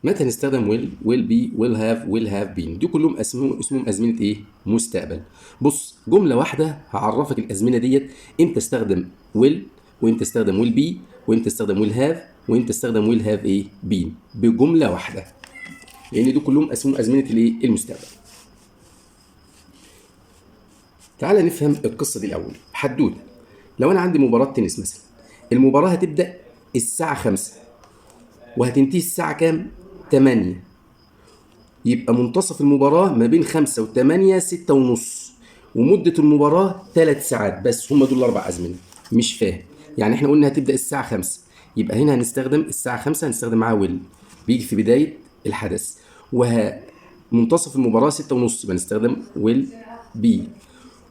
متى نستخدم will، will be، will have، will have been؟ دي كلهم اسمهم ازمنة ايه؟ مستقبل. بص، جملة واحدة هعرفك الازمنة ديت امتى استخدم will، وامتى استخدم will be، وامتى استخدم will have، وامتى استخدم will have ايه؟ been، بجملة واحده، لان دول كلهم اسمهم ازمنة الايه؟ المستقبل. تعال نفهم القصة دي الاول. حدوته، لو انا عندي مباراة تنس مثلا، المباراة هتبدا الساعة 5 وهتنتهي الساعة كام؟ 8. يبقى منتصف المباراة ما بين 5 و8، 6 ونص، ومده المباراة 3 ساعات بس. هم دول الاربع ازمنه. مش فاهم؟ يعني احنا قلنا هتبدا الساعة 5، يبقى هنا هنستخدم الساعة 5 هنستخدم معاها will، بيجي في بداية الحدث، ومنتصف المباراة 6 ونص يبقى نستخدم will be،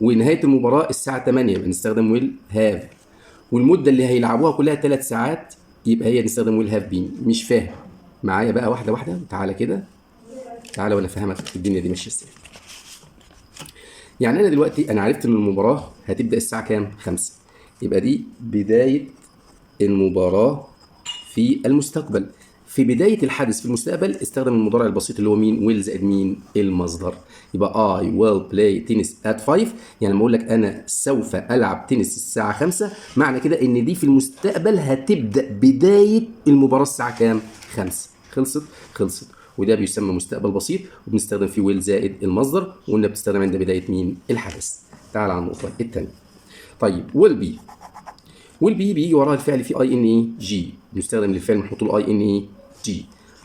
ونهاية المباراة الساعة 8 يبقى نستخدم will have، والمدة اللي هيلعبوها كلها 3 ساعات يبقى هي نستخدم will have been. مش فاهم؟ معايا بقى واحدة واحده، تعالى كده، تعالى وانا افهمك الدنيا دي ماشية ازاي. يعني انا دلوقتي انا عرفت ان المباراة هتبدا الساعة كام؟ 5. يبقى دي بداية المباراة في المستقبل. في بداية الحدث في المستقبل استخدم المضارع البسيط اللي هو مين؟ will زائد مين؟ المصدر. يبقى I will play tennis at 5. يعني لما اقول لك انا سوف العب تنس الساعة 5، معنى كده ان دي في المستقبل هتبدأ بداية المباراة الساعة كام؟ 5. خلصت؟ خلصت. وده بيسمى مستقبل بسيط، وبنستخدم فيه will زائد المصدر، وقلنا بتستخدم عند بداية مين؟ الحدث. تعال على النقطة الثانية. طيب، will be، will be بيجي وراها الفعل في ing، بنستخدم للفعل نحط له ing.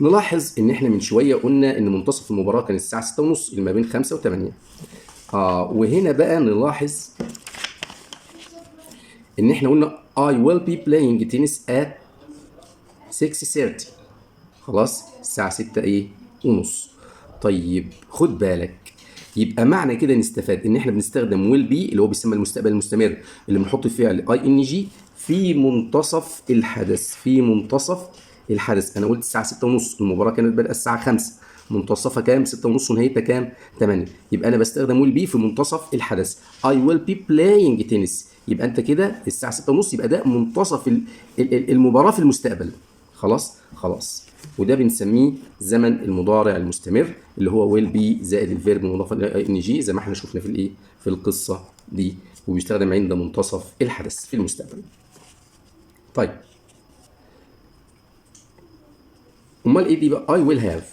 نلاحظ ان احنا من شوية قلنا ان منتصف المباراة كان الساعة 6:30، اللي ما بين 5 و8. وهنا بقى نلاحظ ان احنا قلنا I will be playing tennis at 6:30. خلاص، الساعة 6 ايه؟ ونص. طيب، خد بالك، يبقى معنى كده نستفاد ان احنا بنستخدم will be اللي هو بيسمى المستقبل المستمر، اللي بنحط فعل ing في منتصف الحدث. في منتصف الحدث، انا قلت الساعة 6:30، المباراة كانت بادئه الساعة 5، منتصفها كام؟ 6:30، ونهايتها كام؟ 8. يبقى انا بستخدم will be في منتصف الحدث، I will be playing tennis. يبقى انت كده الساعة 6:30، يبقى ده منتصف المباراة في المستقبل. خلاص؟ خلاص. وده بنسميه زمن المضارع المستمر، اللي هو will be زائد ال verb مضاف الى ing، زي ما احنا شفنا في الايه؟ في القصة دي، وبيستخدم عند منتصف الحدث في المستقبل. طيب، امال ايه دي بقى؟ I will have،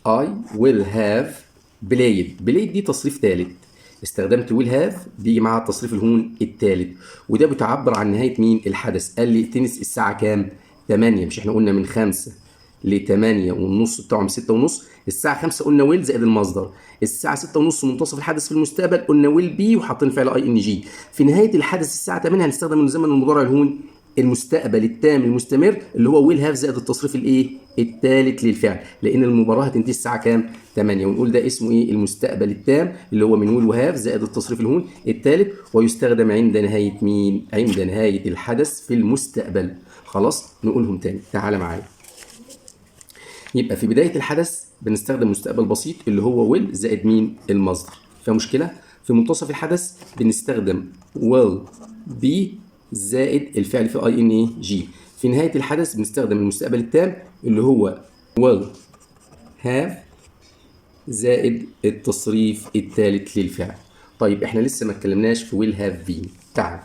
I will have played. played دي تصريف ثالث، استخدمت will have بيجي معاها التصريف الهون الثالث، وده بتعبر عن نهاية مين؟ الحدث. قال لي تنس الساعة كام؟ 8. مش احنا قلنا من 5 ل 8 والنص بتاعهم 6 ونص؟ الساعة 5 قلنا will زائد المصدر، الساعة 6 ونص منتصف الحدث في المستقبل قلنا will be وحاطين فعل ing. في نهاية الحدث الساعة 8 هنستخدم الزمن المضارع الهون المستقبل التام المستمر، اللي هو will have زائد التصريف الايه؟ الثالث للفعل، لان المباراة هتنتهي الساعة كام؟ 8. ونقول ده اسمه ايه؟ المستقبل التام، اللي هو من will و have زائد التصريف الهون الثالث، ويستخدم عند نهاية مين؟ عند نهاية الحدث في المستقبل. خلاص، نقولهم تاني، تعالى معايا. يبقى في بداية الحدث بنستخدم مستقبل بسيط اللي هو will زائد مين؟ المصدر. فيها مشكله؟ في منتصف الحدث بنستخدم will be زائد الفعل في ing. في نهاية الحدث بنستخدم المستقبل التام اللي هو will have زائد التصريف الثالث للفعل. طيب، احنا لسه ما اتكلمناش في will have been. تعال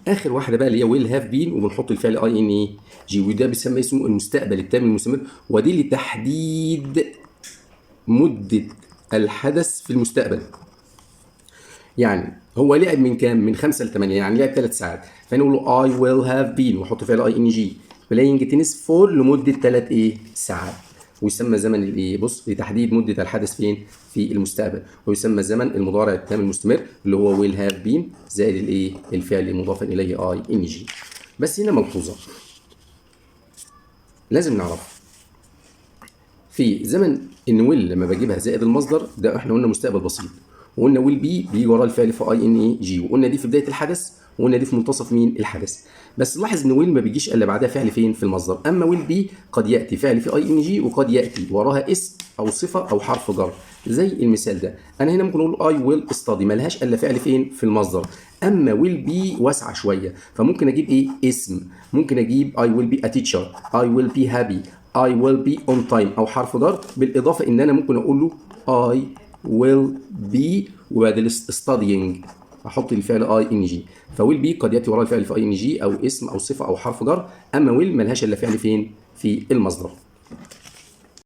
اخر واحدة بقى اللي هي will have been، وبنحط الفعل ing، وده بيسمى اسمه المستقبل التام المستمر، ودي لتحديد مده الحدث في المستقبل. يعني هو لعب من كام؟ من 5 ل 8، يعني لعب 3 ساعات، فنقول له I will have been واحط فعل ing playing tennis for لمدة 3 ايه؟ ساعات. ويسمى زمن الايه؟ بص، لتحديد مده الحدث فين؟ في المستقبل، ويسمى زمن المضارع التام المستمر اللي هو will have been زائد الايه؟ الفعل مضافا اليه ing. بس هنا ملحوظة لازم نعرف في زمن ان will لما بجيبها زائد المصدر، ده احنا قلنا مستقبل بسيط، وقلنا will be بيجي وراه الفعل في ing، وقلنا دي في بداية الحدث، وقلنا دي في منتصف مين؟ الحدث. بس لاحظ ان will ما بيجيش الا بعدها فعل فين؟ في المصدر. اما will be قد ياتي فعل في ing، وقد ياتي وراها اسم او صفة او حرف جر، زي المثال ده. انا هنا ممكن اقول I will study، ملهاش الا فعل فين؟ في المصدر. اما will be واسعة شويه، فممكن اجيب ايه؟ اسم، ممكن اجيب I will be a teacher، I will be happy، I will be on time او حرف جر، بالاضافة ان انا ممكن اقول له I will be وبدل studying احط الفعل ing. ف will be قد ياتي وراء الفعل في ing او اسم او صفة او حرف جر، اما will ملهاش الا فعل فين؟ في المصدر.